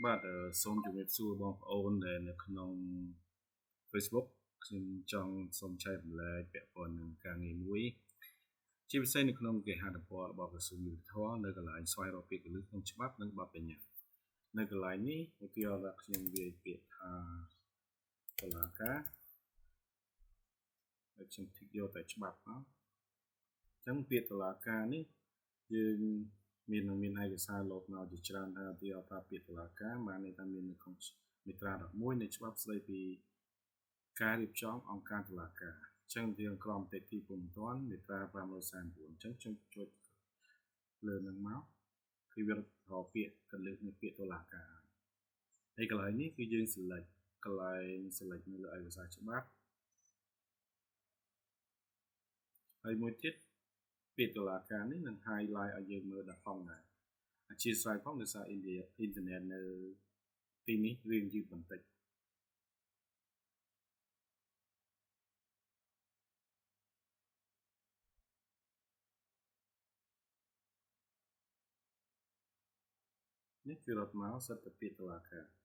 បាទសូមជម្រាបសួរបងប្អូនដែលនៅក្នុង Facebook ខ្ញុំចង់សូមចែករំលែកពាក់ព័ន្ធនឹងការងារមួយជាពិសេសនៅក្នុងគេហទំព័ររបស់ក្រសួងយុត្តិធម៌នៅកន្លែងស្វែងរកពាក្យគន្លឹះក្នុងច្បាប់និងបទបញ្ញត្តិនៅកន្លែងនេះឧទាហរណ៍ថាខ្ញុំវាយពាក្យថាតុលាការហើយខ្ញុំធីកយកតែច្បាប់មកអញ្ចឹងពាក្យតុលាការនេះយើងមានឯកសារលោតមកជាច្រើនថាឧទាហរណ៍ថាពាក្យតុលាការបានន័យថាមាននៅក្នុងមាត្រា11នៃច្បាប់ស្តីពីការរៀបចំអង្គការតុលាការអញ្ចឹងវាក្រមនីតិទី9មាត្រា549អញ្ចឹងខ្ញុំចុចលើនឹងមកគឺវារកពាក្យកលឹះនៃពាក្យតុលាការហើយកន្លែងនេះគឺយើង select កន្លែង select នៅលើឯកសារច្បាប់ហើយមួយទៀតពាក្យតុលាការនេះនឹង highlight ឲ្យយើងមើលដល់ផងដែរអធិស្ឋានផងដោយសារអ៊ីនធឺណិតនៅទីនេះរៀងយឺតបន្តិចនេះគឺរត់មកសិតតែពាក្យតុលាការ